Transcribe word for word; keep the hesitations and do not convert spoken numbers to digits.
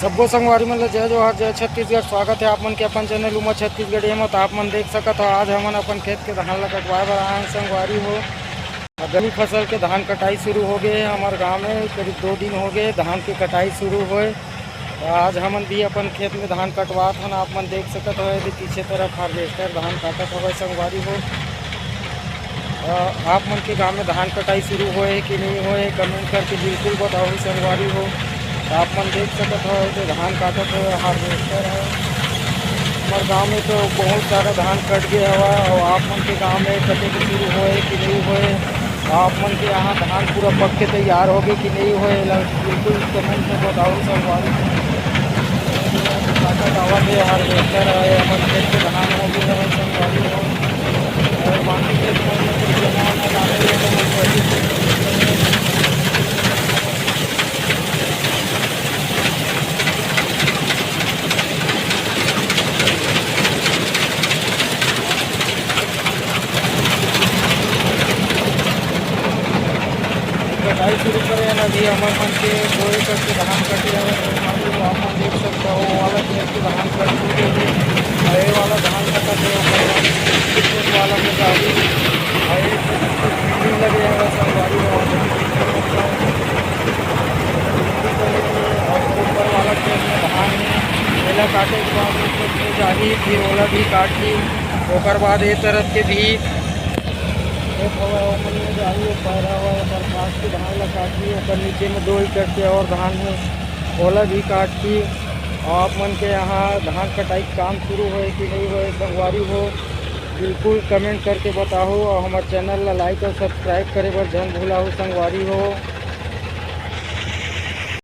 सब्बो संगवारी मन ल जय जोहार, जय छत्तीसगढ़। स्वागत हे आप मन के अपन चैनल उमा छत्तीसगढ़ी म। त आप मन देख सकत हो, आज हमन अपन खेत के धान ल कटवाए बर आए हन संगवारी हो। अ, गरमी फसल के धान कटाई शुरू हो गे हे हमर गांव में, करीब दो दिन हो गे धान के कटाई शुरू होए। त आज हमन भी अपन खेत में धान कटवात हन। आप मन देख सकत हो, एदे पीछे तरफ हार्वेस्टर धान काटत हवय संगवारी हो। अ, आप मन के गांव में धान कटाई शुरू होए कि नहीं होए, कमेंट करके बिल्कुल बताओ संगवारी हो। तो आप मन देख सकत हो, जो धान काटत हो, हार्वेस्टर है। हमारे गांव में तो बहुत सारा धान कट गया हवा, और आप मन के गांव में कटे के शुरू होए कि नहीं होए, आप मन के यहाँ धान पूरा पक के तैयार हो गए कि नहीं होए, ला बिल्कुल कमेंट में बताओ संगवारी। काटा दावा के हार्वेस्टर है, अपन खेत के धान हो गए हवे संगवारी हो। और बाकी खेत में तो जमा ना डाले, ये तो मत करिए। कटाई शुरू करे हैं अभी हमर मन के दो एकड़ के धान कटे हवे, तो आप मन देख सकते हो, वो वाला खेत के धान कट चुके हैं। और ये वाला धान कटा है, ओकर बाद खेत वाला में गाड़ी, और ये सब कुछ भिंडी लगे हवे, सब गाड़ी में वाला भिंडी लगे हवे। और ऊपर वाला खेत में धान है, एला काटे के बाद ऊपर में जाही, फिर ओला भी काट ली। ओकर बाद ए तरफ के भी एक हवा ओमन में जाही, एक पैरा हवा, ओकर पास के धान ला काट ली। ओकर नीचे में दो एकड़ के और धान है, ओला भी काट ली। आप मन के यहाँ धान कटाई के काम शुरू होए कि नहीं होए, संगवारी हो, बिल्कुल कमेंट करके बताओ। और हमारे चैनल ला लाइक और सब्सक्राइब करे बर झन भूलाओ, संगवारी हो।